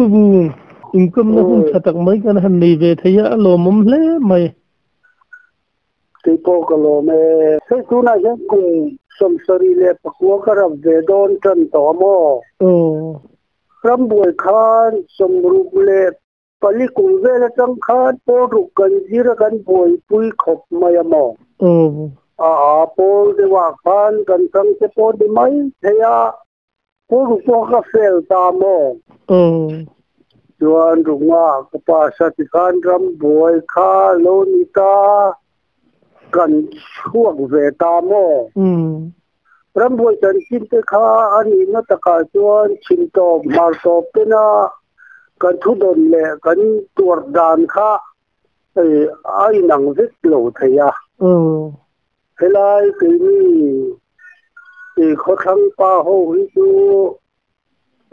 Pu Vung, inkawmna hun tha tak mai kan han nei ve thei a, a lawmawm hle mai. Kei pawh ka lawm e. Hei tunah hian kum 74 ka rap ve dawn tan tawh a maw? Aw. Rambuai khan 64 kum vel atang khan pawl ruk kan zir a kan buaipui khawp mai a maw? Aw. A pawl deuhah khan kan tang te pawh ni mai thei a. Pawl ruk pawh ka fail ta maw? Aw. Chuan ruknga ka pass a tikhan rambuai kha lo ni ta kan chhuak ve ta maw? Rambuai chanchin te kha a nihna takah chuan chhim tawp hmar tawp tena kan thudawn leh kan tuar dan kha a inang vek lo thei a. Helai keini khawthlang pa ho hi chu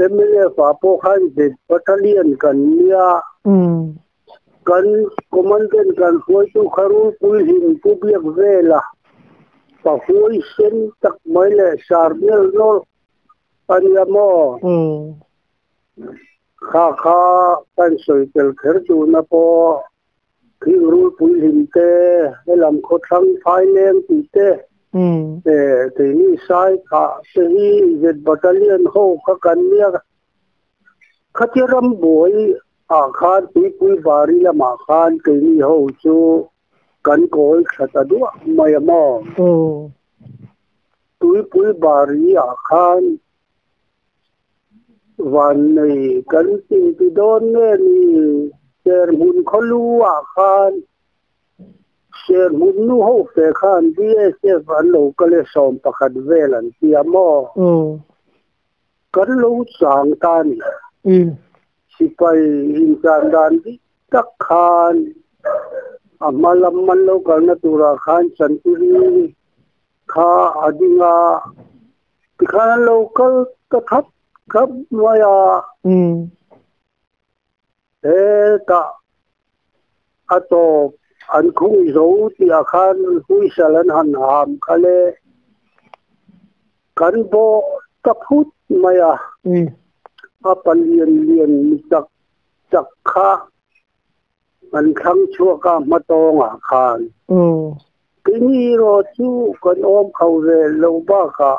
MLF ah pawh khan Z Battalion kan nia. Kan Commandant kan hruaitu kha Rulpui hlim Pu Biak vela pa huai sen tak mai leh sar nel nawlh a nia maw? Kha kha kan sawi tel kher tuna pawh Khing Rulpui hlim te, helam khawthlang Phaileng tih te, keini Sai thah te hi Z Battalion ho kha kan nia. Khatia rambuai ah khan Tuipui Bari lamah khan keini ho chu kan kawl tha ta duah mai a maw? Tuipui Bari ah khan vannei kan inti dawn nge ni? Serhmun khawlu ah khan Serhmun nu ho fe khan BSF an lo kal e 11 vel an ti a maw? Kan lo chang ta a ni. Sipai inchan dan dik tak khan a hma lam man lo kalna turah khan Chantiri kha a ding a, tikhan an lo kal ta thap thap mai a. Hetah a tawp an khung zo tih ah khan huisal an han ham kha le kan bawh ta phut mai a. A palian lian mi chak chak kha an thlang chhuak a hmatawngah khan. Keini erawh chu kan awm kho ve lo bakah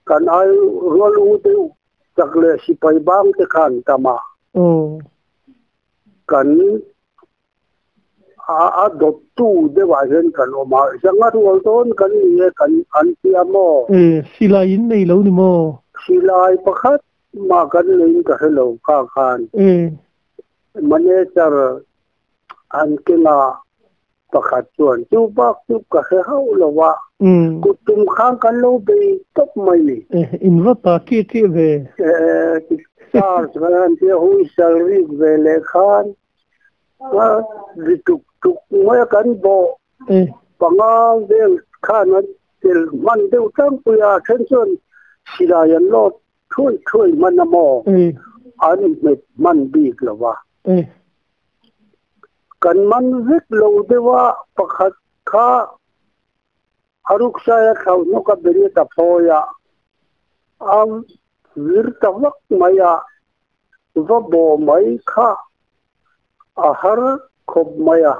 kan ai rual u deuh chak leh sipai bang te khan tam a. Kan a dawttu deuhah hian kan awm a, zanga rual dawn kan ni e kan an ti a maw? Silai in nei lo ni maw? Silai pakhat mah kan neiin ka hre lo kha khan. Manager an kenga pakhat chuan chu bak chu ka hre hauh lo a, kut tum khan kan lo bei tawp mai ni. In va pa kih kih ve. Charge kan han tia whistle rik ve leh khan a ri tuk tuk mai a kan bawh panga vel khan an tel hman deuh tlangpui a, a then chuan silai an lawt Thuai thuai hman a maw? An hmet hman bik lo va. Kan man vek lo deuh a, pakhat kha a ruksaia thlauh hnawk a beret a phawi a, a vir ta vak mai a, va bawh mai kha a har khawp mai a.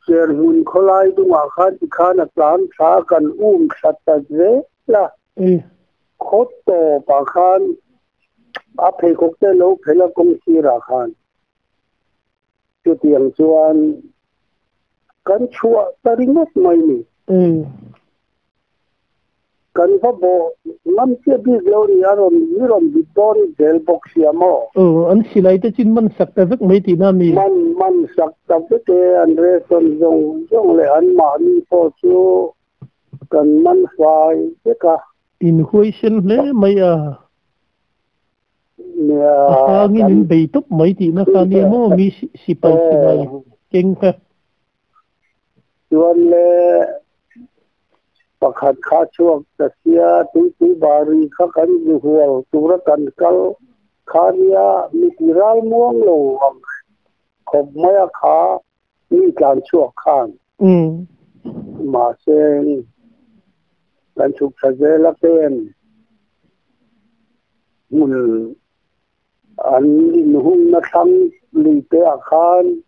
Serhmun khawlai dungah khan tikhan a tlan thla a, kan um thla ta zel a. Khaw tawpah khan a pheikhawk te lo phelh a kawng sirah khan chutiang chuan kan chhuah ta ringawt mai ni. Kan va bawh ngam chiah bik lo ni a rawn i rawn bit dawn zel bawk sia maw? Aw, an silai te chin man sak ta vek mai tihna mi? Man man sak ta vek e, an ration zawng zawng leh an mahni pawh chu Kan man fai vek a. In huaisen hle mai a. A hangin in bei tawp mai tihna kha nia maw mi sipai silai keng kha. Chuan le pakhat kha chhuak ta sia tuipui bari kha kan zu hual tura kan kal kha nia mi ti ral muang lo ang khawp mai a kha. Mi tlan chhuak khan mahse kan chhuk tha zel a pen hmun An inhungna thlang luite ah khan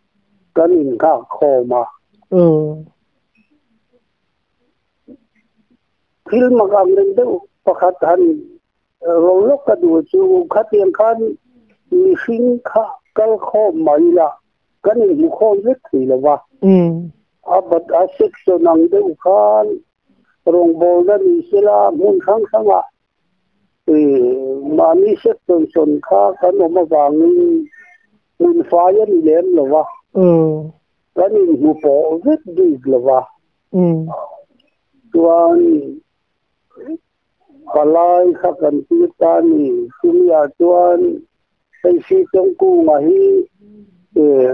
kan innghak khawm a. Thil mak ang reng deuh pakhat han ro lawk ka duh chu khatiang khan mihring kha kal khawm mai ila kan inhmu khawm vek thei lo va. A bat a section ang deuh khan rawngbawlna ni sela hmun hrang hrangah mahni section sawn kha kan awm avangin hmun fai a ni lem lo va. Kan inhmu pawh vek bik lo va. Chuan palai kha kan tir ta a ni. Chumi-ah chuan hei si Chawngkunga hi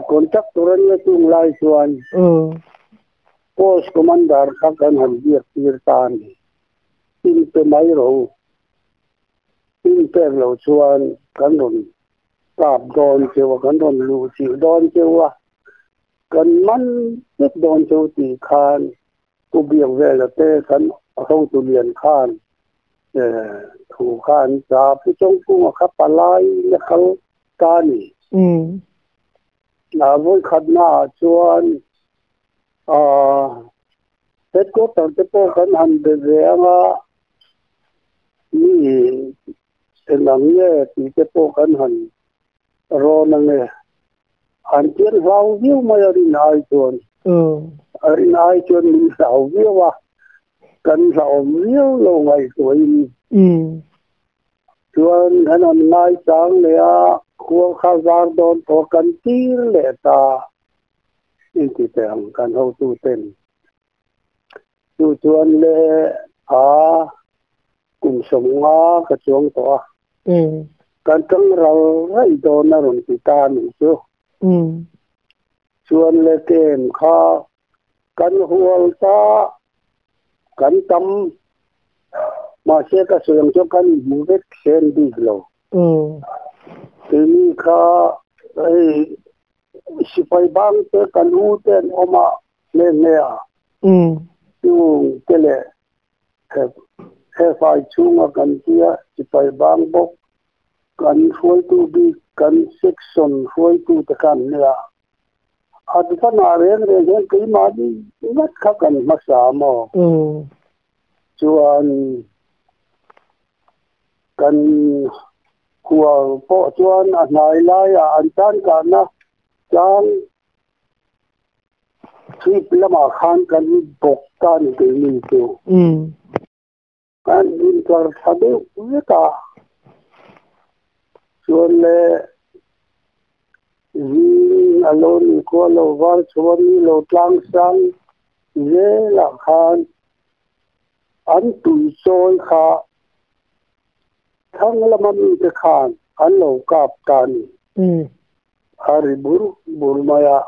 contractor a nia chung lai chuan Post Commander kha kan han biak tir ta a ni. Inpe mai rawh u. Inpek lo chuan kan rawn kap dawn cheu a, kan rawn luh chilh dawn cheu a. Kan man vek dawn chu tih khan Pu Biakvela te kan hotu lian khan thu kha an cha. Pu Chawngkunga kha palai na kal ta a ni. Vawikhatna ah chuan headquarter te pawh kan han be ve anga mi engang nge tih te pawh kan han Rawn ange. An pian hlau viau mai a rin ai chuan. A rin ai chuan min hlau viau a, kan hlauhawm viau lo ngaihtuahin. Chuan kan han ngai chang leh a, khua kha var dawn tawh kan tir leh ta inti teh ang kan hotuten. Chu chuan le a kum sawmnga ka chuang tawh a. Kan tang ral raih dawn a rawn ti ta a nih chu. Chuan le kem kha kan hual ta kan tam mahse ka sawi ang chuan kan inhmu vek sen bik lo. Keini kha hei sipai bang te kan u te an awm a Hle hle a, chung te leh he fai chhunga kan tia sipai bang bawk kan hruaitu bik kan section hruaitu te khan nia advanah reng reng hian keimahni ngat kha kan hmasa maw? Chuan kan hual pawh chuan a hnai laiah an tan kahna tlang Trip lamah khan kan bawk ta ni keini chu. Kan intlar thla deuh vek a, chuan le zing a lo ni khua lo var chhuah ni lo tlang sang zelah khan an tui chawi kha thlang lama mite khan an lo kap ta ni. A ri bur bur mai a,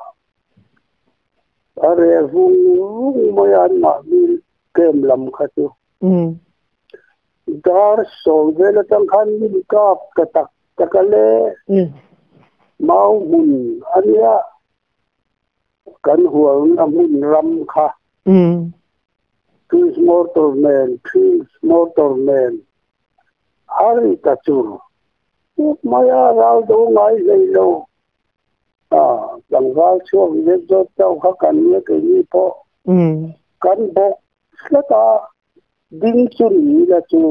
a reh vung vung mai a anmahni camp lam kha chu. Dar sawm vel atang khan min kap ta tak tak a le, mau hmun a nia, kan hualna hmun ram kha. Twins motor nen, twins motor nen a ri ta chur. Uk mai a ral do ngai hlei lo. A tlangval chhuak zet zawt chauh kha kan nia keini pawh kan bawk tlat a, ding chu ni ila chu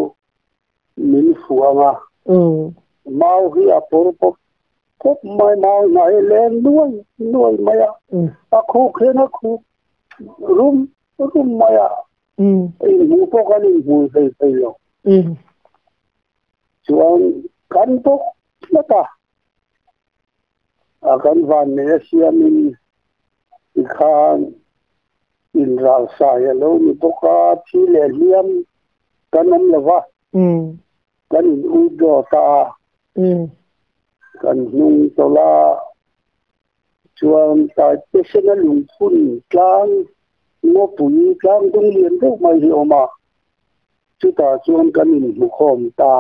min fuh ang a. Mau hi a pawr pawp pawp mai, mau hnah hi leng nuai nuai mai a, a khuk hian a khuk rum rum mai a, inhmuh pawh kan inhmu hlei thei lo. Chuan kan bawk tlat a, a kan vanneih a siamin tikhan inralsai a lo ni bawk a, thi leh hliam kan awm lo va, kan in withdraw ta a, kan hnung tawlh a, chuan tlai pesena lungphun tlang ngawpui tlang dung lian deuh mai hi a awm a. Chutah chuan kan inhmukhawm ta.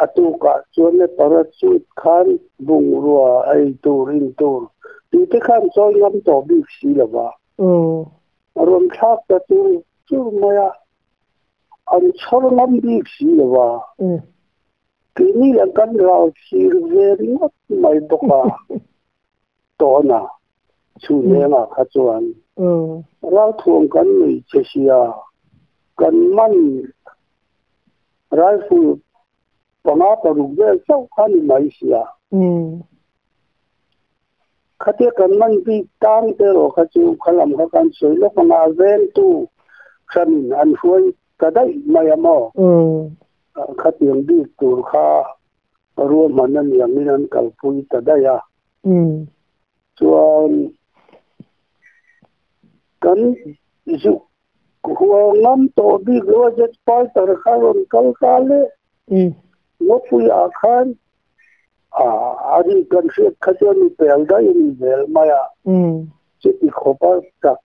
A tukah chuan le parachute khan bungrua ei tur in tur tute khan chawi ngam tawh bik si lo va. A rawn thlak ta tur tur mai a, an chhawr ngam bik si lo va. Keini lah kan rau thlir ve ringawt mai bawk a, tawna chhun lengah kha chuan ralthuam kan nei che sia, kan man rifle panga paruk vel chauh kha ni mai sia. Khatia kan man bik tang te erawh kha chu khalam kha kan sawi lawk ang a, a vengtu hranin an hruai ta daih mai a maw? Khatiang bik tur kha ruahman a ni angin an kalpui ta daih a. Chuan kan zuk hua ngam tawh bik lo a jet fighter kha rawn kal ta le. Ngawpuiah khan a ri kan hriat kha chuan mi pel daih a ni zel mai a. Chuti khawpa chak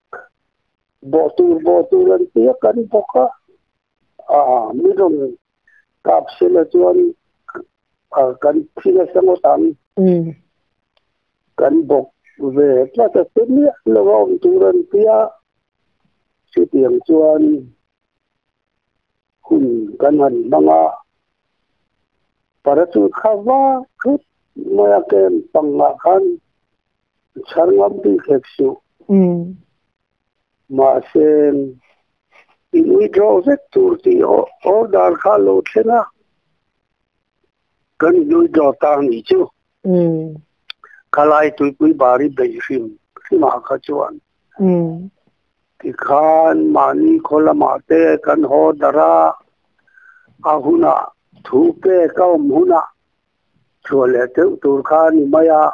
bawh tur bawh tur an ti a kan bawk a. Mi rawn kap sela chuan kan thi nasa ngawt ang. Kan bawk ve tlat a che miah lo a awm tur an ti a. Chutiang chuan hun kan han hmang a, parachute kha va thut mai a kem pangah khan chhar ngam bik hek suh. Mahse, in withdraw vek tur tih order kha a lo thleng a, kan in withdraw ta a nih chu. Khalai tuipui bari beih hrim hrimah kha chuan tikhan mahni khaw lamah te kan haw darh a, a hunah thu pek a awm hunah chhuah leh deuh tur kha a ni mai a.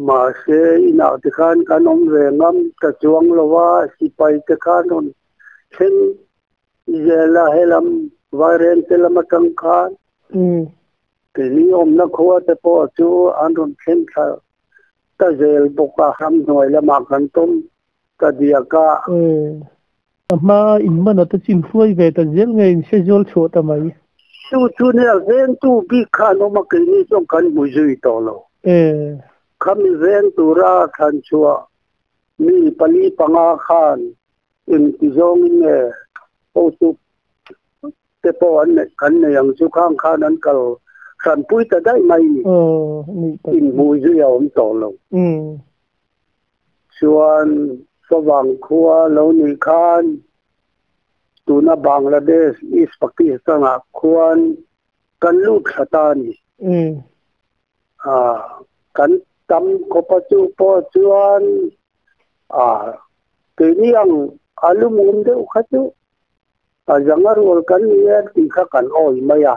Mahse, inah te khan kan awm ve ngam ta chuang lo a, sipai te khan rawn thleng zel a helam Vairengte lam atang khan. Keini awmna khua te pawh chu an rawn thleng thla ta zel bawk a, ramhnuai lamah kan tawm ta diak a. A hma in man ata chin hruai ve ta zel nge in hre zual chhuah ta mai. Chu chu nia vengtu bik kha an awm a, keini chuan kan hmu zui tawh lo. Khami veng tura thlan chhuah mi pali panga khan engti zawngin nge hotu te pawh an neih kan nei ang chu khang khan an kal hranpui ta daih mai ni. Inhmuh zui a awm tawh lo. Chuan Favang khua lo nih khan tuna Bangladesh, East Pakistan ah khuan kan lut thla ta a ni. Kan tam khawp a chu pawh chuan keini ang a lumum deuh kha chu A zanga rual kan ni e tih kha kan awi mai a.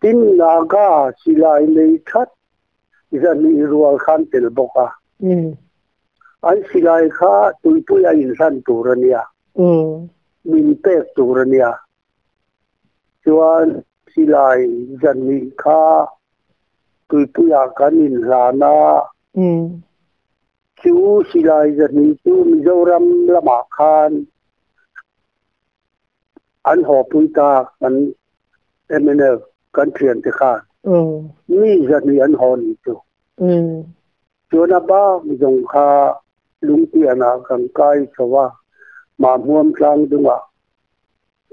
Tin, Naga silai nei that zahnih rual khan tel bawk a. An silai kha tuipui a inhlan tur a nia, min pek tur a nia. Chuan silai zahnih kha tuipuiah kan inhlan a. Chu silai zahnih chu Mizoram lamah khan an hawpui ta kan mnf kan thiante khan mi zahnih an haw nih chu. Chuan a bak zawng kha lungtianah kan kai chho a, Mahmuam tlang dungah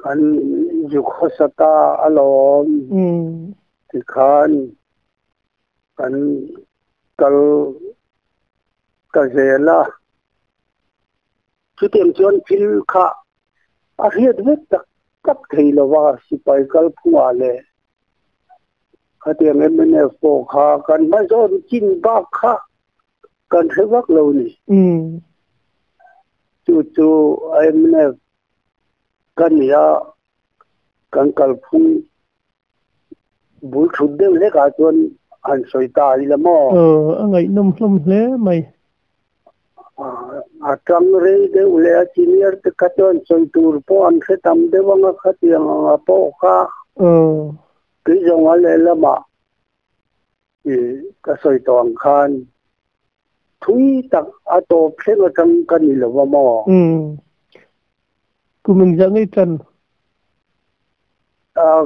kan zuk hawsa ta alawm tikhan Kan kal ta zel a, chutiang chuan thil kha a hriat vek tak tak thei lo va, sipai kalphungah leh khatiang mnf pawh kha kan hmazawn chin bak kha kan hre vak lo ni. Chu chu mnf ka ni a, kan kalphung Bul thut deuh hlekah chuan han sawi ta ila maw? Aw, a ngaihnawm hlawm hle mai. A tang rei deuh leh a senior te kha chuan sawi tur pawh an hre tam deuh anga khatiang anga pawh kha. Aw. Kei zawng a lehlamah i ka sawi tawh ang khan thui tak a tawp thleng atang ka ni lo va maw? Umm. Kum engzah ngei tan?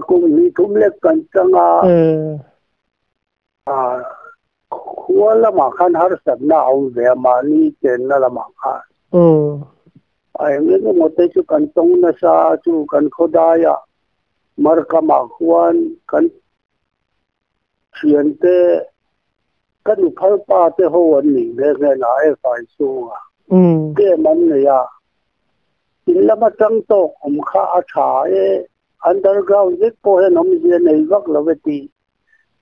Kum hnih thum lek kan chang a. Khua lamah khan harsatna a awm ve a, mahni chenna lamah khan. A eng eng emaw te chu kan tawng nasa a, chu kan khawdaiah. Markamah khuan kan thiante ka nu phal pa te ho an nih nghe nghe na e fai chunga game an nei a in lama tang tawk awm kha a tha e underground zet pawh hian awmzia nei vak lo e tih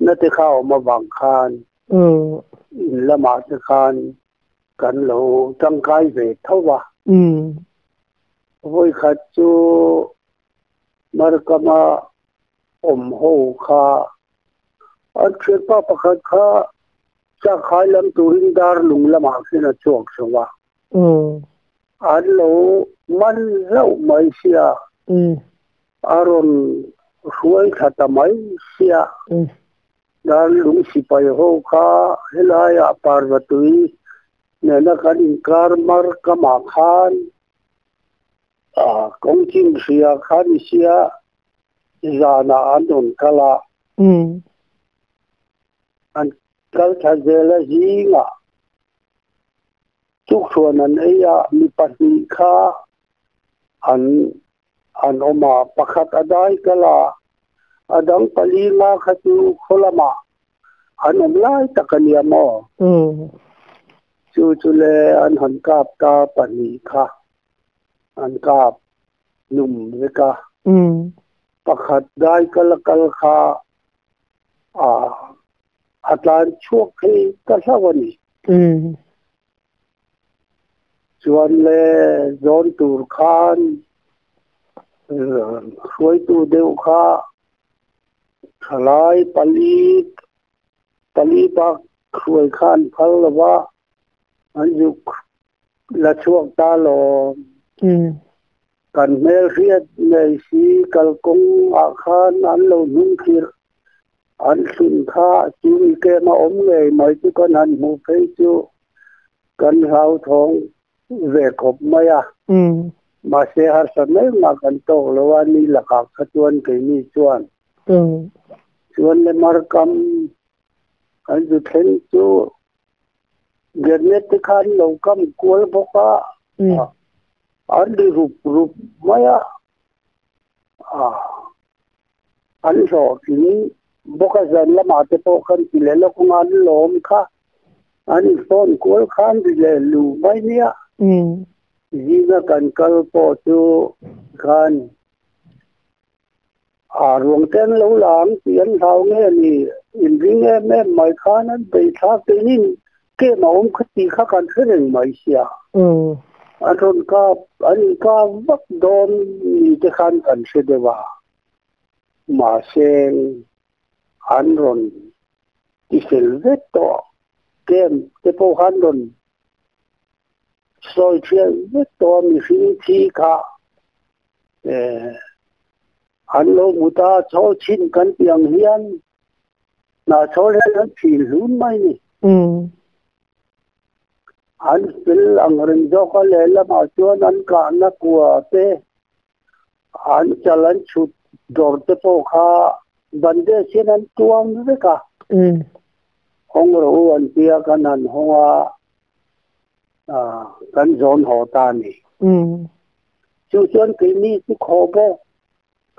na te kha awm avang khan in lamah te khan kan lo tangkai ve tho a. Vawikhat chu Markama awm ho kha an thianpa pakhat kha chakkhai lam turin darlung lamah khian a chhuak chho a. An lo man hlauh mai sia, a rawn hruai thla ta mai sia. Darlung sipai ho kha helaiah Parvatui nena kan inkar Markamah khan kawng chin hria kha ni sia zanah an rawn kal a. An kal thla zel a zingah tukthuan an ei a, mi pahnih kha an an awm a, pakhat a dai kal a, a dang pali nga kha chu khaw lamah an awm lai tak a nia maw? Chu chu le an han kap ta pahnih kha an kap hlum vek a, pakhat dai kal a kal kha a tlan chhuak phei ta hlauh a ni. Chuan le zawn tur khan hruaitu deuh kha thalai pali pali bak hruai kha an phal lo va, an zuk la chhuak ta lawm. Kan hmelhriat ngei si kalkawng ah khan an lo hnung khirh an thlun kha chu mi kem a awm ngei mai chu kan han hmuh phei chu kan hlauthawng ve khawp mai a. Mahse harsat mai mah kan tawk lo a, ni lakah kha chuan keini chuan chuan le markam kan zu thleng chu Grenade te khan lo kam kual bawk a, an ri rup rup mai a, an hlawhtling bawk a, zan lamah te pawh khan ti leh lawk ang a, an lawm kha an in phone kual khan ri leh lu mai nia. Zinga kan kal pawh chu khan A ruang te an lo la ang tih an hlau nge a ni? Inring em em mai khan an bei thlak tenin kem a awm kha tih kha kan hre reng mai sia. An rawn kap, an inkap vak dawn ni te khan kan hre deuh a. Mahse an rawn tifel vek tawh kem te pawh khan rawn sawi thial vek tawh a mihring thi kha. An lo hmu ta chhawl chhin kan tih ang hian hnah chhawl hian an chhin hlun mai ni. An fel ang reng zawk a lehlamah chuan an kahna kua te an chal an chhut dawr te pawh kha bandage hian an tuam vek a. Hawng rawh u an tia kan han hawng a. Kan zawn haw ta a ni. Chu chuan keini chu khaw bawk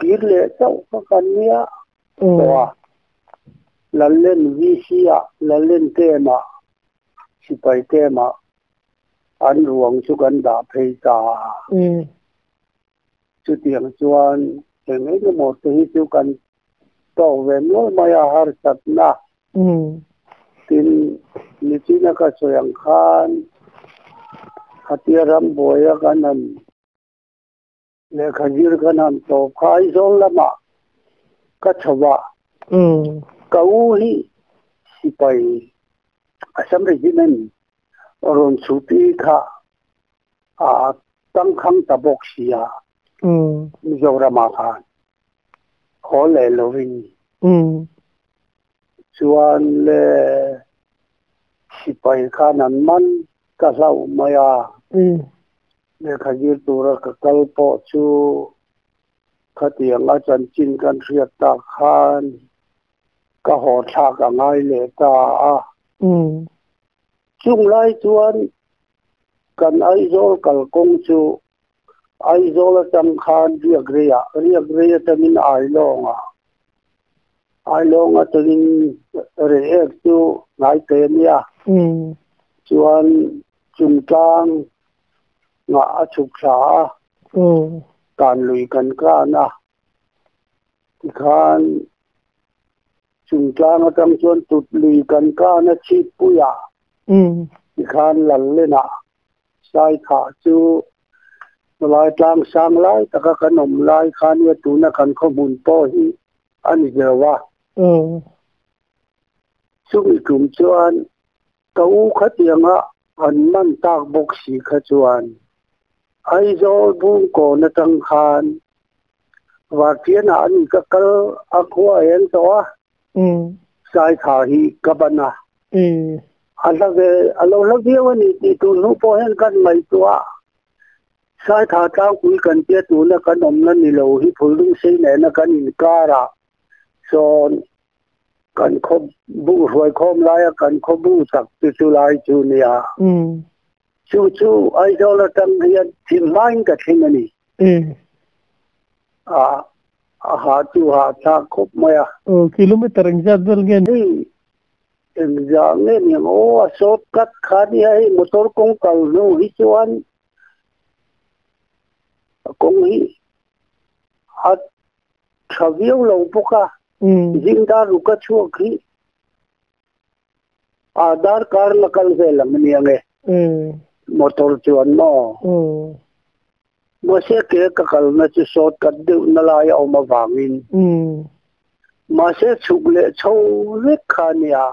kir leh chauh kha kan nia tawh a. Lallen VC ah, Lallen camp ah, sipai camp ah an ruang chu kan dah phei ta a. Chutiang chuan eng eng emaw te hi chu kan tawk ve nual mai a harsatna. Tin, nichina ka sawi ang khan khatia rambuaia kan han lehkha zir kan han tawp kha Aizawl lamah ka chho a, ka u hi sipai Assam Regiment rawn chhuti kha a tangkhang ta bawk si a, Mizoramah khan haw leh lovin chuan le sipai khan an man ka hlauh mai a, lehkha zir tura ka kal pawh chu khatiang a chanchin kan hriat tak khan ka haw thlak a ngai leh ta a. Chung lai chuan kan Aizawl kalkawng chu Aizawl atang khan riak reiah, riak rei atangin Ailawngah, Ailawng atangin Reiek chu hnai te a nia. Chuan Chungtlang ngah a chhuk thla a, kan lui kan kan a, tikhan Chungtlang atang chuan tut lui kan kan a chhippuiah tikhan Lallenah Saithah chu Palai tlang sang lai taka kan awm lai kha nia tuna kan khawhmun pawh hi a ni lo a. Chumi tum chuan ka u khatianga an man tak bawk si kha chuan Aizawl Bungkawn atang khan Vartianah a ni ka kal a khua a eng tawh a, Saithah hi ka ban a. A hla ve, a lo hla viau a ni tih tur hnu pawh hian kan ngaihtuah a. Saitha tlangpui kan tia tuna kan awmna ni lo hi Phuldung sei nena kan inkarah sawn kan khaw bu hruaikhawm laia kan khaw bu tak chu chu lai chu nia. Chu chu Aizawl atang hian thim hmain ka thleng a ni. A a ha chu ha thlak khawp mai a. Kilometer engzat vel nge? Hei Engzah nge niang aw a short cut kha nia hei motor kawng kal hnu hi chuan a kawng hi a tha viau lo bawk a, zing dar ruk a chhuak hi a darkar la kal vel ang ania nge motor chuan maw Mahse ke ka kalna chu short cut deuh na lai a awm avangin mahse chhuk leh chho vek kha a nia.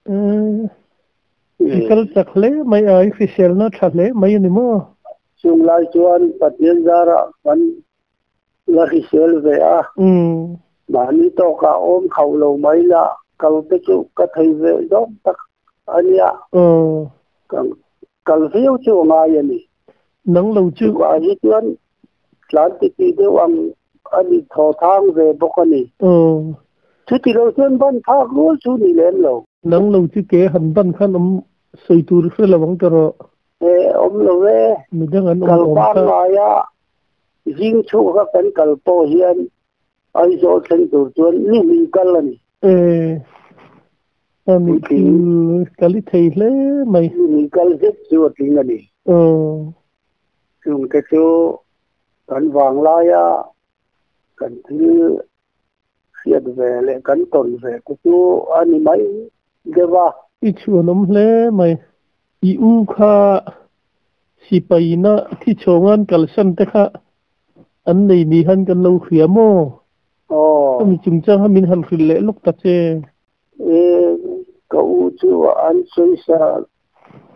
I kal chak hle mai a, i hriselna tha hle mai a ni maw? Chung lai chuan Pathian zarah kan la hrisel ve a, mahni tawkah awm khauh lo mai la kal te chu ka thei ve zawk tak a nia. Kal viau chu a ngai a ni. Nang lo chu. Chuvah hi chuan tlan ti tih deuh ang a ni thaw thang ve bawk a ni. Chuti lo chuan ban phak rual chu ni lem lo. Nang lo chu ke han ban khan awm sawi tur hre lo ang ta rawh. E, awm lo e. Midang an awm awm kha. Kal pangngaia zing chhuaka kan kal pawh hian Aizawl thleng tur chuan ni hnih kal a ni. E, ani chu kal i thei hle mai. Ni hnih kal zet chu a tling a ni. Chungte chu kan vanglaia kan thil hriat ve leh kan tawn ve te chu a ni mai deuh a. I chhuanawm hle mai. I u kha sipaina thi chhawnga'n kalsan te kha An nei ni han kan lo hria maw? Aw. Ka mi chungchang kha min han hrilh leh lawk ta che. E, ka u chu an sawisa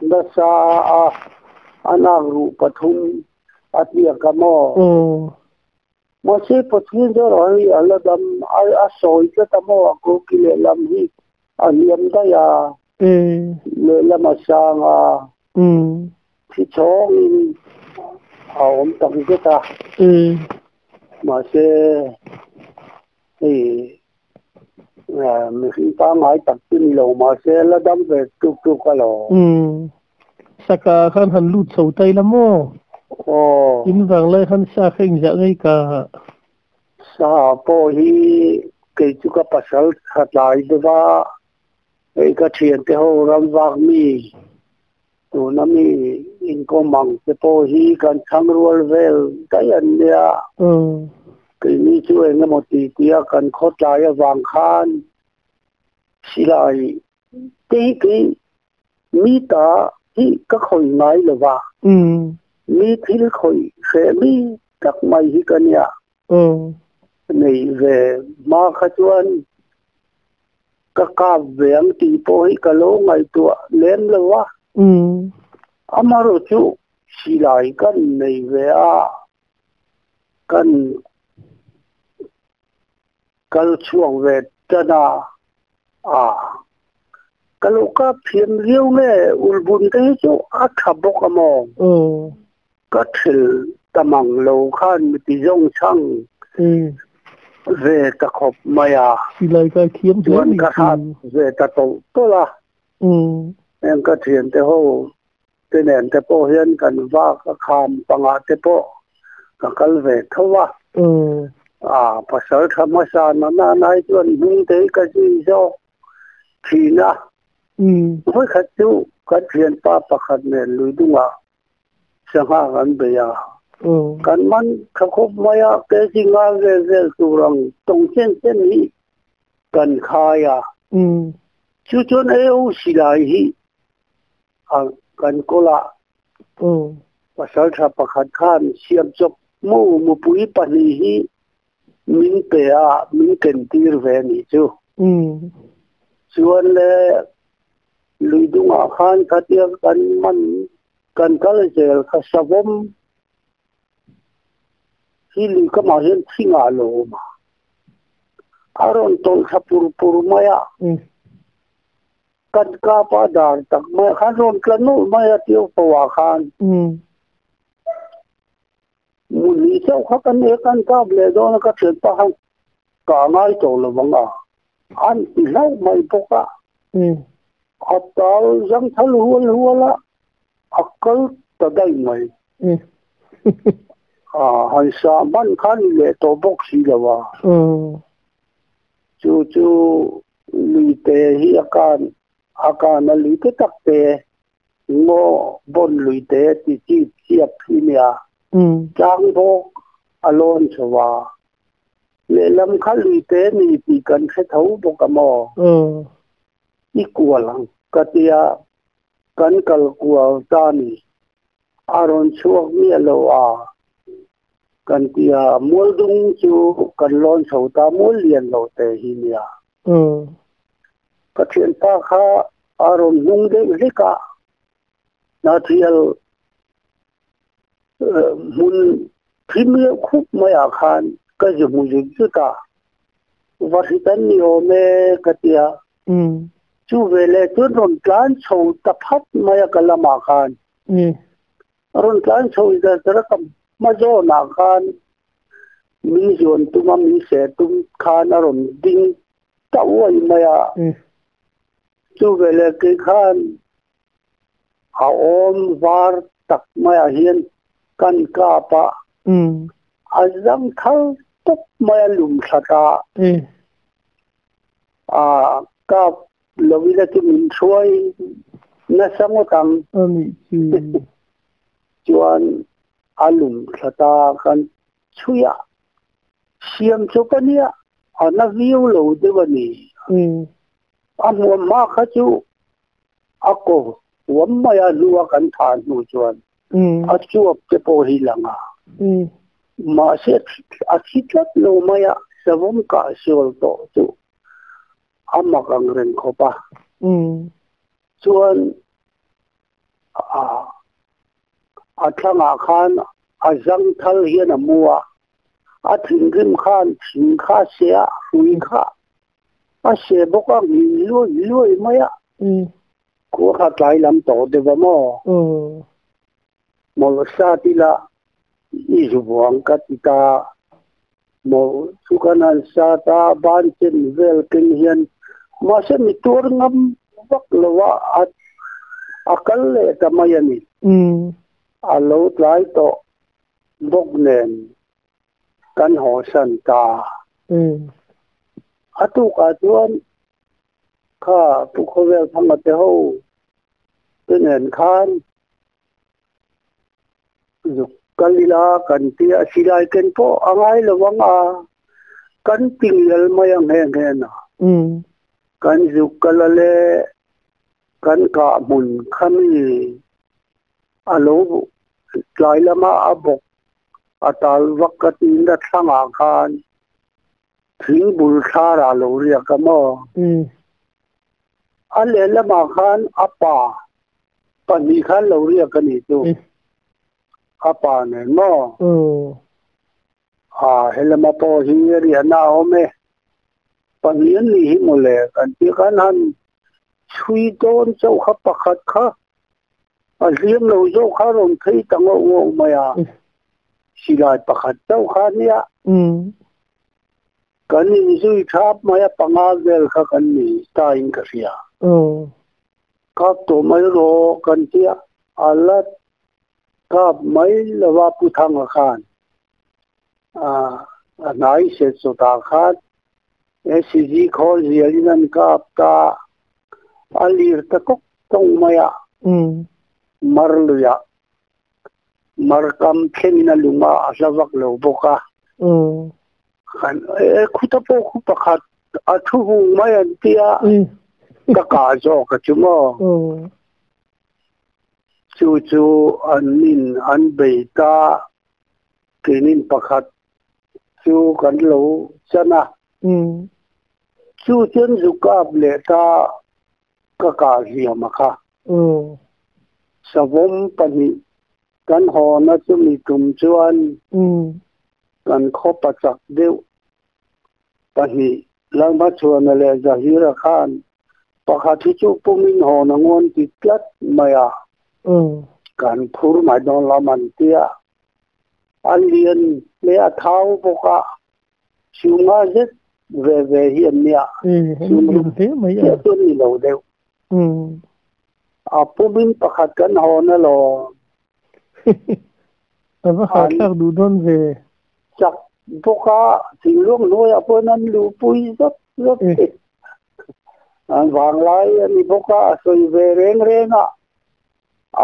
nasa a, a nak ruh pathum a tliak a maw? Aw. Mahse Pathian zawrah hei a la dam, a sawi tlat a maw? A kawki lehlam hi a hliam daih a, lehlam a sang a. Thi chhawngin a awm tak zet a, mahse hei mihring pangngai tak chu ni lo mahse la dam ve tuk tuk a lo. Saka khan han lut chho ta ila maw? Aw. In vanglai khan sa kha engzah ngei ka? Sa pawh hi kei chu ka pasal tha tlai deuh a, Hei ka thiante ho ram vak mi tuna mi inkawm ang te pawh hi kan chhang rual vel daih an nia. Keini chu eng emaw ti tia kan khawtlai avang khan silai te hi kei mi ta hi ka khawih ngai lo va, mi thil khawih hreh mi tak mai hi ka nia. Nei ve hma kha chuan ka kap ve ang tih pawh hi ka lo ngaihtuah lem lo a. Amaherawh chu silai kan nei ve a, kan kal chhuak ve tan a, a ka lo kap thiam viau nge ulbun te hi chu a tha bawk a maw? Ka thil ta mang lo khan mi ti zawng chhang ve ta khawp mai a. Silai kai thiam hle Chuan ka hrat ve ta tawlh tawlh a. Heng ka thiante ho te nen te pawh hian kan vak a kham pangah te pawh. Ka kal ve tho a. A pasal tha hmasa na na na hi chuan hnung te hi ka zui zawk thin a. Vawikhat chu kan thianpa pakhat nen lui dungah sangha kan bei a. Kan man tha khawp mai a, kg nga vel vel tur ang tawng chen chen hi kan khai a. Chu chuan AO silai hi kan kawl a. Pasaltha pakhat khan siamchawp mu mupui pahnih hi min pe a, min kentir ve a nih chu. Chuan le lui dungah khan khatia kan man kan kal zel kha savawm hi lui kamah hian thingah a lo awm a, a rawn tawlh thla pur pur mai a. Kan kap a dar tak mai ah khan rawn tla nawlh mai a tiu fo ah khan. Muni chauh kha kan e kan kap leh dawn a ka thianpa khan ka ngai tawh lo vang a, an ti hlauh mai bawk a. A tal zang thal hual hual a, a kal ta daih mai. A han sah hman kha ni leh tawh bawk si lo a. Chu chu Luite hi a kan a kan a luite tak te ngaw bawn luite ti chip chiap hi nia. Tlang bawk a lawn chho a. Lehlam kha luite ni tih kan hre tho bawk a maw? I kual ang ka tia kan kal kual ta ni. A rawn chhuak miah lo a. Kan ti a, Mualdung chu kan lawn chho ta mual lian lo te hi nia. Ka thianpa kha a rawn hnung deuh hlek a, Hnathial hmun thim leuh khup maiah khan ka zu hmu zut zut a, va hrit an ni awm e ka ti a. Chu veleh chuan rawn tlan chho ta phat mai a ka lamah khan. A rawn tlan chho i zar zar a, ka hma zawnah khan min zuan tum a, min seh tum khan a rawn ding ta uai mai a. Chu veleh kei khan a awm var tak maiah hian kan kap a, a zang thal tawp mai a lum thla ta a, kap Lovila chu min hruai nasa ngawt ang. A nih chu. Chuan a lum thla ta kan chhui a, siam chu ka nia, a na viau lo deuh a ni. A hmuam hma kha chu a ko huam mai a hnua kan thah hnu chuan a chuap te pawh hi lang a. Mahse a thi tlat lo mai a, savawm kah sual tawh chu a mak ang reng khawp a. Chuan a a thlangah khan a zang thal hian a mu a, a thinrim khan thing kha a seh a, hrui kha a seh bawk a, nghin luai luai mai a. Khua kha tlai lam tawh deuh a maw? Mawlh sat ila i zu buang ka ti ta. Mawlh chu kan han sat a, ban chen vel keng hian mahse mi tuar ngam vak lo a, a kal leh ta mai a ni. A lo tlai tawh bawk nen kan haw san ta. A tukah chuan kha Pu Khawvel Thanga te ho te nen khan Zuk kal ila kan ti a, silai ken pawh a ngai lo ang a, kan tinglel mai ang heng hen a. Kan zuk kal a le kan kah hmun khami a lo tlai lama a bawk a tal vak ka tiin a thlangah khan thing bul thlarah a lo riak a maw? A lehlamah khan a pa pahnih khan lo riak a nih chu. A pa nen maw? A helama pawh hi riahna a awm e. Pahnih an nih hi mawle kan tih khan han chhui dawn chauh kha pakhat kha a hliam lo zawk kha rawn phei ta ngawh ngawh mai a. Silai pakhat chauh kha a nia. Kan inzui thap mai a panga vel kha kan ni ta in ka hria. Kap tawh mai rawh kan tia a la kap mai lova Pu Thanga khan. A hnai set sawtah khan SCG khawl zialin an kap ta a lir ta kawk tawng mai a, mar luiah mar kam thlengin a lung a, a hla vak lo bawk a. Kan e khuta pawh khu pakhat a thu hung mai an tia ka kah zawk a chu maw. Chu chu an nin an bei ta keinin pakhat chu kan lo chan a. Chu chuan zu kap leh ta ka kah hliam a kha. Savawm pahnih kan hawna chumi tum chuan kan khaw pachak deuh pahnih Lalhmachhuana leh Zahira khan pakhat hi chu pumin hawn a ngawn ti tlat mai a, kan phur mai dawn lam an tia. A lian leh a thau bawk a, Chhunga zet ve ve hi an nia. Chhung ru chiah chu an ni lo deuh. A pumin pakhat kan hawn alawm. A va hahthlak duh dawn ve. Chak bawk a, thingluang hnuaiah pawhin an luhpui zat zat thei. An vanglai a ni bawk a, a sawi ve reng reng a,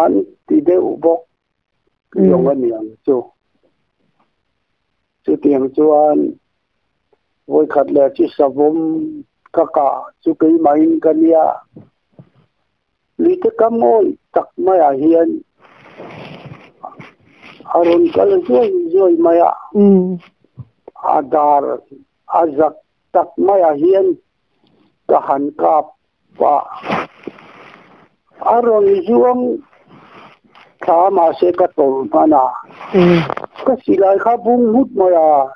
an ti deuh bawk zawng a ni ang chu. Chutiang chuan vawikhat leh chu savawm ka kah chu keimahin ka nia. Luite kam awih tak maiah hian a rawn kal zuai zuai mai a, a dar a zak tak maiah hian ka han kap a, a rawn zuang thla mahse ka tawlh hman a, ka silai kha bung nghut mai a,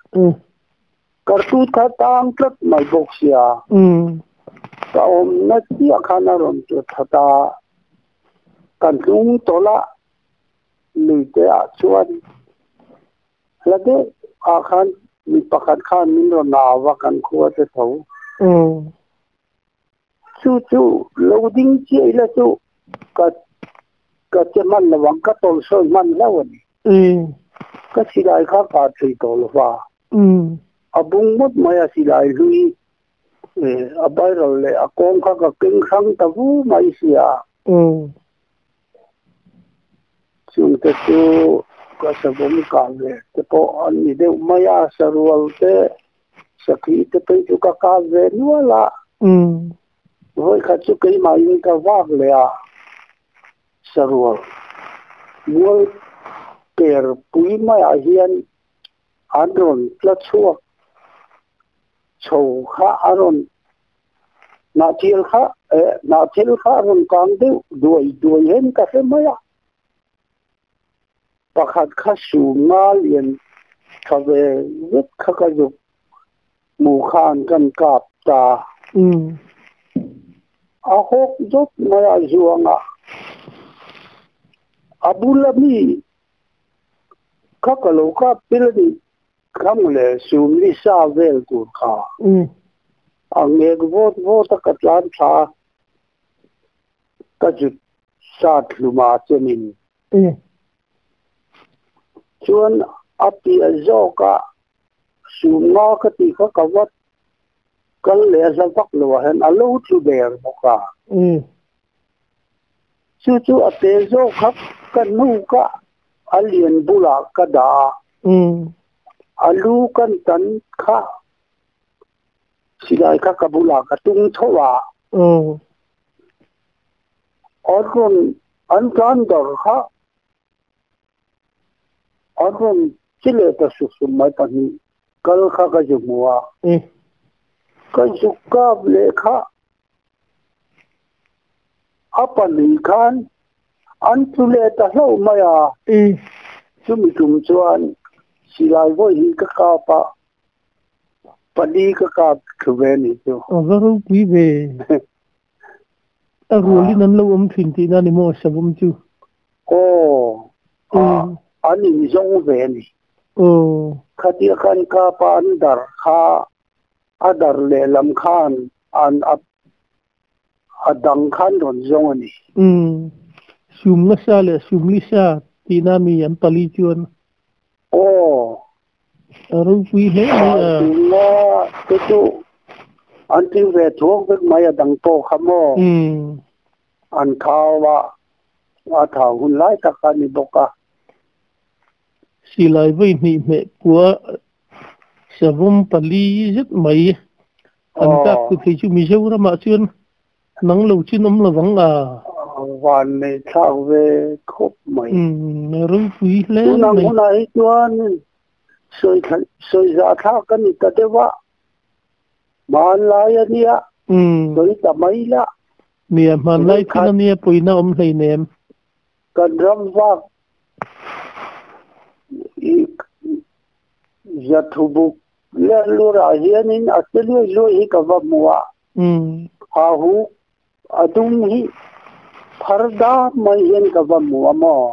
kartut kha tang tlat mai bawk sia, ka awmna chiah khan a rawn tla that a, ka hnung tawlh a, luite ah chuan hla deuh ah khan mi pakhat khan min rawn au a, kan khua te tho. Chu chu lo ding chiah ila chu ka ka che hman lo ang, ka tawlh sawi hman hlauh a ni. Ka silai kha ka thei tawh lo va, a bung ngawt mai a silai hlui a viral leh a kawng kha ka keng hrang ta vu mai sia. Chungte chu ka savawm kah ve te pawh an ni deuh mai a, sarual te Sakhi te phei chu ka kap ve nual a, vawikhat chu keimahin ka vak leh a, sarual mual per pui maiah hian an rawn tla chhuak chho kha a rawn hnahthil kha eh hnahthil kha a rawn kang deuh duai duai hian ka hre mai a. Pakhat kha su nga lian tha ve zet kha ka zuk hmu khan kan kap ta. A hawk zawt mai a zuang a, a bula mi kha ka lo kap pil a nih kha mawle sum ni sa vel tur kha. A ngek vawt vawt a ka tlan thla a, ka zut sat hluma chenin. Chuan a piah zawka sum nga ka tih kha ka va kal leh a hla vak lo ah hian a lo tlu der bawk a. Chu chu a te zawk kha ka hnuk a, a lian bulah ka dah a. A lu kan tan kha silai kha ka bulah ka tung tho a. A rawn an tlan dar kha a rawn chi leh ta suk suk mai pahnih kal kha ka zu hmu a. Ka zu kap leh kha a pahnih khan an tlu leh ta hlauh mai a. Chumi tum chuan silai vawi hi ka kap a, pali ka kap thlu ve a nih chu. A va ropui ve. A rualin an lo awm thin tihna a ni maw Savawm chu? Aw, an inzawng ve a ni. Khatia khan kapa an dar kha a dar lehlam khan an a dang khan rawn zawng a ni. Sum nasa leh sum lisa tihna mi an pali chuan? Aw. A ropui hle mai a. Nga te chu an tling ve thuak vek mai a dang pawh kha maw. An thau a, a thau hun lai tak a ni bawk a. Silai vawi hnih hmeh pua savawm pali zet mai an kap tu phei chu Mizoramah chuan nang lo chin awm lo vang a. Van nei thlak ve khawp mai. Ropui hle mai. Tunang hunah hi chuan sawi zah thlak a ni ta deuh a. Hmanlai a nia, sawi ta mai la. Nia, hmanlai thil a nia pawina awm hleinem. Kan ram vak i Zathubuk leh Lurah hianin a che luai luai hi ka va hmu a. Ha huk a dum hi phar dam mai hian ka va hmu a maw?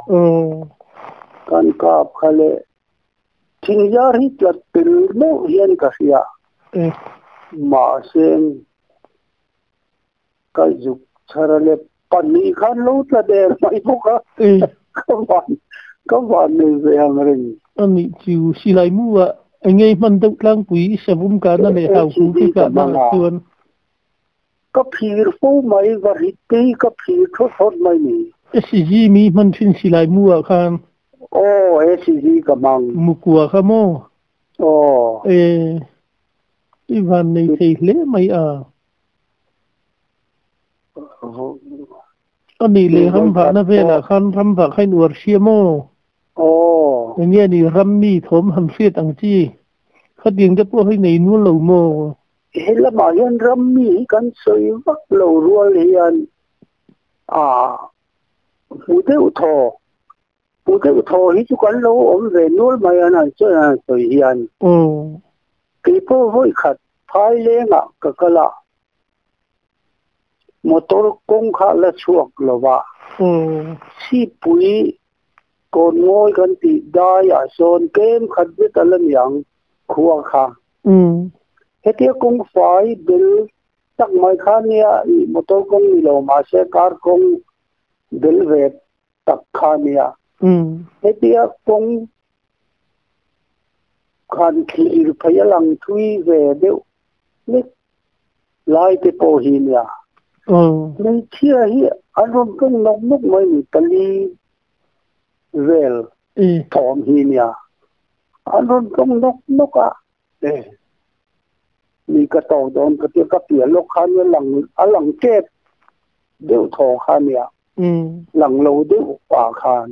Kan kap kha leh thingzar hi tlat tel meuh hian ka hria. Mahse Ka zuk chhar a lep pahnih khan lo tla der mai bawk a, ka van nei ve ang reng. A nih chu silai mu ah eng nge hman deuh tlangpui i savum kahna leh hauhu khi kahna ah chuan. Ka phir fo mai, va hrit te hi ka phir thawt thawt mai ni. SCG mi hman thin silai mu ah khan. Aw SCG ka hmang. Mukua kha maw? Aw. E i van nei thei hle mai a. A nih leh ram vahna velah khan ram vah kha in uar hria maw? Eng nge ni ram mi thawm han hriat ang chi? Khatiang te pawh hi nei nual lo maw? He lamah hian ram mi hi kan sawi vak lo rual hian a hmu deuh thaw, hmu deuh thaw hi chu kan lo awm ve nual mai an han sawi hian. Keipawh vawi khat Phailengah ka kal a, motor kawng kha la chhuak lo va, Sipui kawn ngawi kan tih daiah sawn tlem khat zet a la ni ang khua kha. Hetia kawng fai bel tak mai kha nia motor kawng ni lo mahse car kawng bel ve tak kha nia. Hetia kawng khan thlir phei a lang thui ve deuh hlek lai te pawh hi nia. Hmeichhia hi an rawn tawng nawk nawk mai ni pali vel thawm hi nia. An rawn tawng nawk nawk a. Mi ka tawk dawn ka tia ka piah lawk kha nia lang a lang tep deuh thaw kha nia. Lang lo deuh pah khan.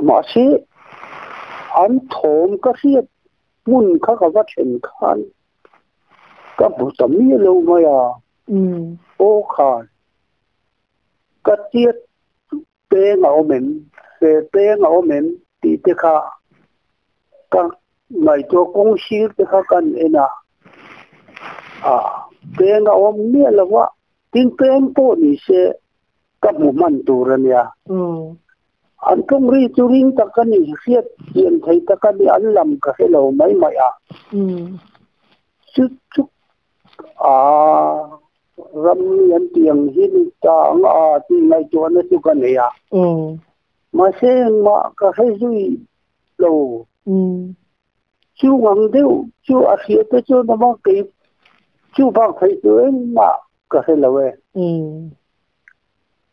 Mahse, an thawm ka hriat hmun kha ka va thlen khan ka hmu ta miah lo mai a, aw khan ka tiat peng a awm em, fe peng a awm em tih te kha ka ngaihtuah kawng sir te kha kan en a, a peng a awm miah lo a, tin peng pawh ni se Ka hmu hman tur a nia. An tawng ri chu ring tak a ni, hriat chian thei tak a ni, an lam ka hre lo mai mai a. Chu chu a ram mi an tih ang hi ni ta ang a tih ngaihtuahna chu ka nei a. Mahse engmah ka hre zui lo. Chu ngang deuh chu a hria te chuan awm a, kei chu bak thei chu engmah ka hre lo e.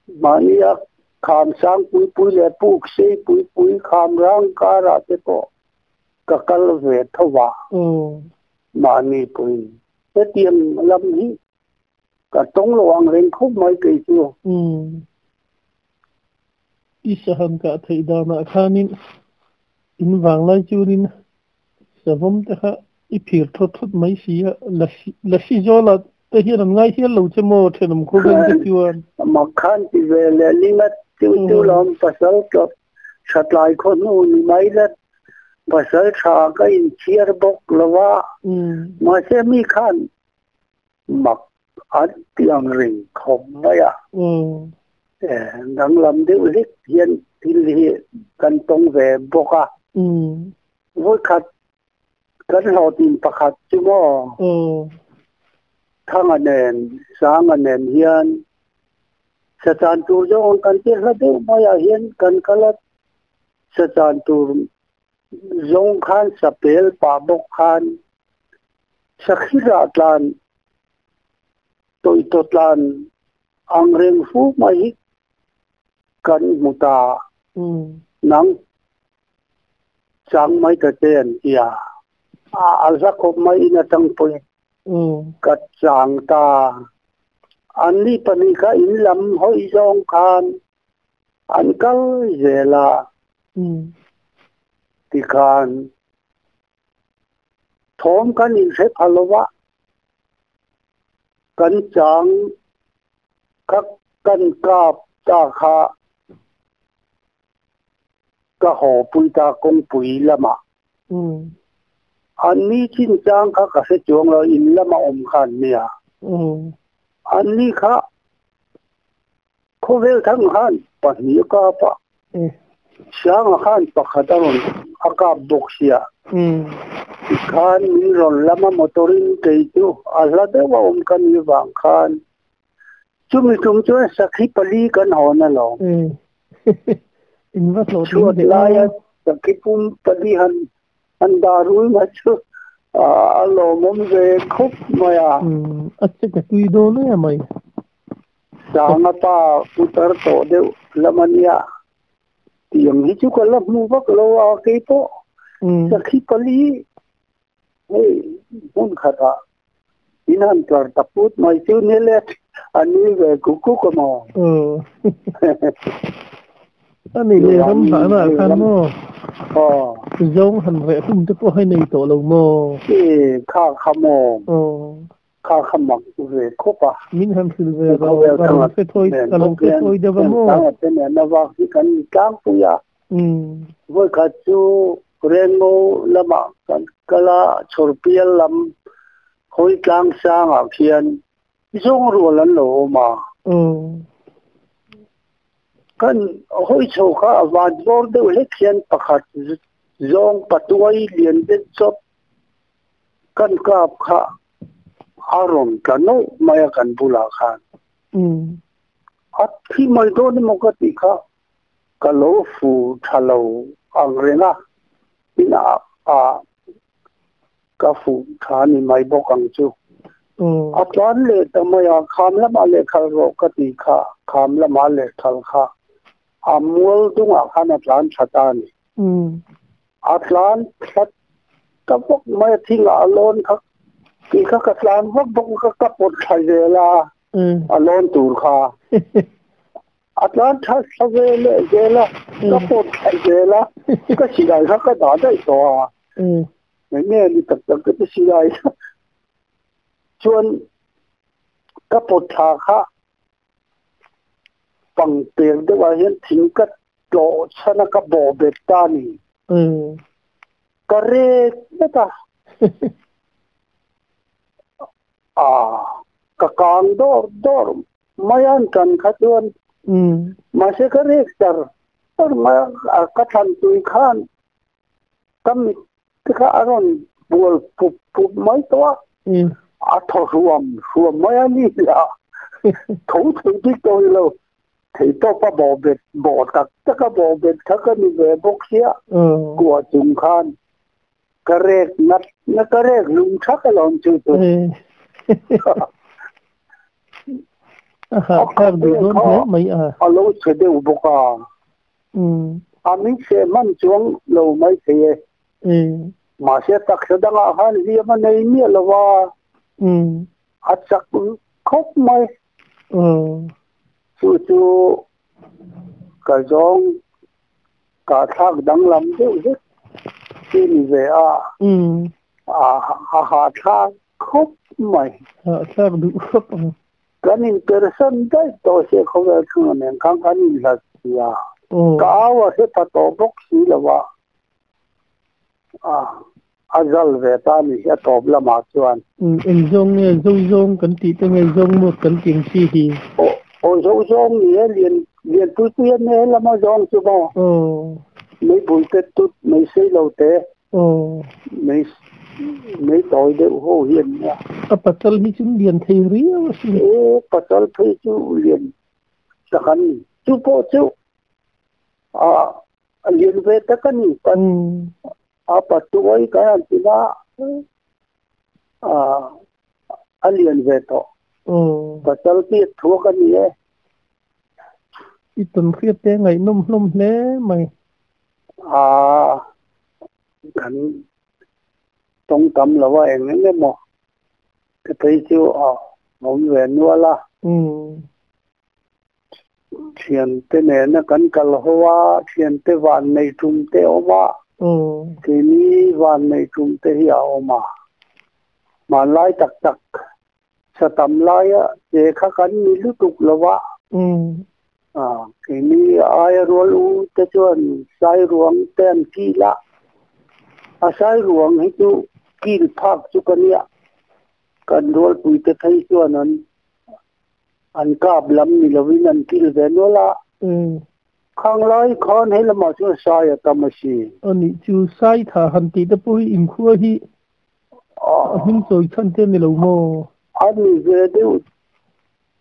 Mahnia kham sang pui pui leh puk sei pui pui kham rang karah te pawh ka kal ve tho va, mahni pawhin hetiang lam hi ka tawng lo ang reng khawp mai kei chu. I sahan kah theih danah khanin in vanglai chuanin savawm te kha i phir thawt thawt mai si a, Lasi Zawla te hian an ngai hial lo che maw thenawm khawvel te chuan. Mak khan ti ve leh linga chu chu lawm pasal tawp tha tlai khaw hnu ni mai la pasal tha ka inchhiar bawk lo a, mahse mi khan mak an ti ang reng khawp mai a. Danglam deuh hlek hian thil hi kan tawng ve bawk a. Vawikhat kan hlawhtlin pakhat chu maw Thanga nen Sanga nen hian sachan tur zawng kan ti hla deuh maiah hian kan kal a, sachan tur. Zawng khan sapel pah bawk khan sakhi rah tlan tawih tawh tlan ang reng fu mai hi kan hmu ta nang chang mai ta che an ti a, a hla khawp mai in atang pawhin ka chang ta. An ni pahnih kha in lam hawi zawng khan an kal zel a tikhan thawm kan inhre pha lo va, kan chang kha kan kap ta kha ka haw pui ta kawngpui lamah. An ni chinchang kha ka hre chuang lo, in lama awm kha an nia. An ni kha Khawvel thang khan pahnih a kap a, Sianga khan pakhat a rawn a kap bawk sia. Tikhan min rawn lam a motor in kei chu a hla deuh a awm ka nih vang khan chumi tum chuan sakhi pali kan hawn alawm. Chhuat laia sakhi pum pali han han dah rul mai chu a lawmawm ve khawp mai a. A che ka tui dawn em mai. Sanga pa putar tawh deuh lam a nia. Tiang hi chu ka la hmu vak lo a kei pawh sakhi pali hei hmun khatah in han tlar ta put mai chu ni le a nui ve kuk kuk a maw. A nih leh ram hlahna ah khan maw zawng han reh hlum te pawh hei nei tawh lo maw. E kha kha maw. Kha kha mak ve khawp a. Min han hrilh ve ro, ka lo hre thawi, ka lo hre thawi deuh a maw? Sanga te nen a vak hi kan ni tlangpui a. Vawikhat chu Rengo lamah kan kal a, Chhawrpial lam hawi tlang sangah khian zawng rual an lo awm a. Kan hawi chho kha a van bawr deuh hlek hian pakhat zawng patuai lian deuh chawp Kan kap kha a rawn tla nawlh mai a kan bulah khan. A thi mai dawn emaw ka tih kha ka lo fu tha lo ang reng a, tin a a ka fu tha ni mai bawk ang chu. A tlan leh ta mai a, kham lamah lehkhal rawh ka tih kha kham lamah lehkhal kha a mual dungah khan a tlan tha ta a ni. A tlan thlat ta vak mai a thingah a lawn kha kei kha ka tlan vak bawk a ka pawt thla zel a a lawn tur kha a tlan thla thla ve leh zel a ka pawt thla zel a ka silai kha ka dah daih tawh a eng nge ni tak tak ka ti silai kha chuan ka pawt thla kha Pang pek deuh ah hian thing ka tlawh chhan a ka bawh bet ta a ni. Ka rek vek a. Aa ka kang dawr dawr mai a an tan kha chuan mahse ka rek char char mai a ka thlan tui khan ka mit te kha a rawn bual pup pup mai tawh a, a thaw hruam hruam mai a ni a, tho thei bik tawh ni lo, thei tawp a bawh bet bawh tak tak a bawh bet kha ka ni ve bawk sia, kua chung khan ka rek ngat na ka rek lung thak alawm chu chu. A hahthlak duh dawn hle mai a. A lo chhe deuh bawk a. A min chhe hman chuang lo mai thei e. Mahse taksa dangah khan hliam a nei miah lo va, a chak khawp mai. Chu chu ka zawng kahthlak danglam deuh vek chu ni ve a, a hahthlak khawp mai. Hahthlak duh khawp ang. Kan inpersan daih tawh sia khawvel chhunga nen khan kan inhlat si a, ka au a hre pha tawh bawk si lo a, a zal ve ta a ni hi a tawp lamah chuan. Eng zawng nge zo zawng kan tih te nge zawng mawt kan tih ang chi hi? Aw zo zawng ni e, lian lian pui pui a ne lama zawng chu maw? Mei bul te tut mei sei lo te. Mei mei tawi deuh ho hi an nia. A patal hi chu lian thei riau a sin. E patal phei chu lian tak an ni. Chu pawh chu a lian ve tak a ni. A patuai kan han ti na a lian ve tawh. Pasal piak thuak a ni e. I tawn hriat te ngaihnawm hlawm hle mai. A kan tawng tam lo a eng eng emaw te phei chu a awm ve nual a. Thiante nena kan kal ho a, thiante van nei tum te a awm a, keini van nei tum te hi a awm a. Hmanlai tak tak sa tam laia che kha kan ni lutuk lo va. Keini aia rual u te chuan sai ruang te an kil a, a sai ruang hi chu kil phak chu ka nia. Kan rualpui te phei chuan an An kap lam ni lovin an kil ve nual a. Khang lai khan hei lamah chuan sai a tam a si. A nih chu sai tha han tih te pawh hi inkhua hi a hming chawi chhan te a ni lo maw? A ni ve deuh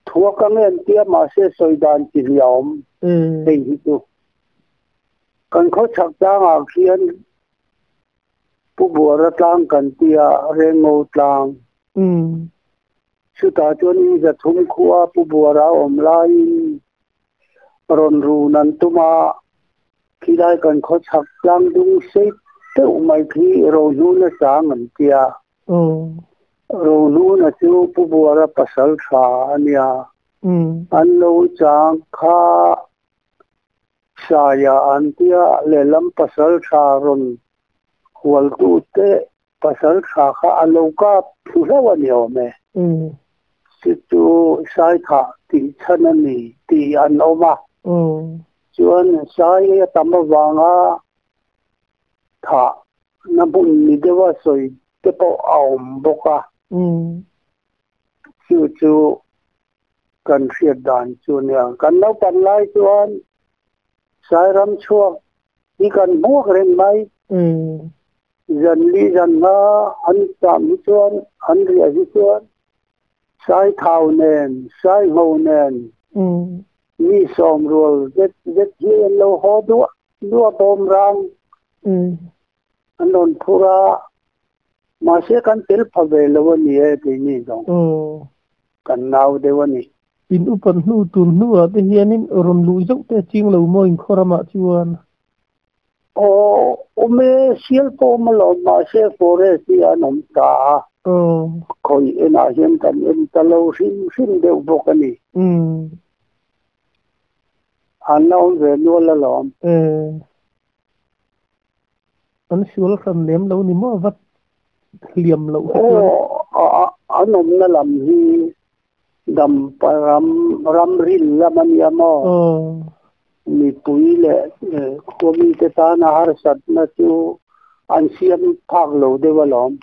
thuak ang e an tia mahse sawi dan chi hi a awm hei hi chu. Kan khawchhak tlangah khian Pu Buara tlang kan tia Rengo tlang. Chutah chuan in zathum khua Pu Buara a awm laiin rawn run an tum a, khilai kan khawchhak tlang dung sei deuh mai khi Rohnuna chang an tia. Rohnuna chu Pu Buara pasal tha a nia. An lo chang kha Saia an tia, lehlam pasal tha rawn hualtute Pasal tha kha a lo kap thlu hlauh a ni awm e. Chu chu Saithah tih chhan a ni tih an awm a. Chuan Sai a tam avanga thah na hmun ni deuha sawi te pawh a awm bawk a. Chu chu kan hriat dan chu a nia. Kan naupan lai chuan Sairam chhuak hi kan hmuak reng mai. Zan li zan hma an cham hi chuan, an riah hi chuan Sai thau nen, Sai ngho nen mi sawm rual zet zet hi an lo haw duah duah bawm rang an rawn phur a, mahse kan tel pha ve lo a ni e keini zawng kan nau deuh a ni. In upat hnu tun hnuah te hianin rawn luh zauh te a ching lo maw inkhawr ramah chuan? Aw, awm e, sial pawh awm alawm, mahse forest hi an awm ta a, khawi enah hian kan en ta lo hrim hrim deuh bawk a ni. An la awm ve nual alawm. An sual hran lem lo ni maw vat hliam loh hi chuan. Aw, an awmna lam hi Dampa ram, ramril lam a nia maw? Mipui leh khuamite tana harsatna chu an siam phak lo deuh alawm.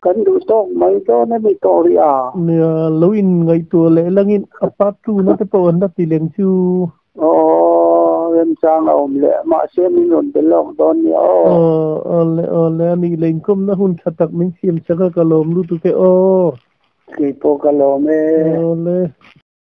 Kan duh tawk mai dawn a ni tawh rih a. Nia, lo in ngaihtuah leh langin a part two na te pawh an la ti leng chu. Aw, remchang a awm leh mahse min rawn be lawk dawn nia aw. Aw, awle awle a nih leh inkawmna hun tha tak min siam chak a ka lawm lutuk e aw. Keipawh ka lawm e. Awle.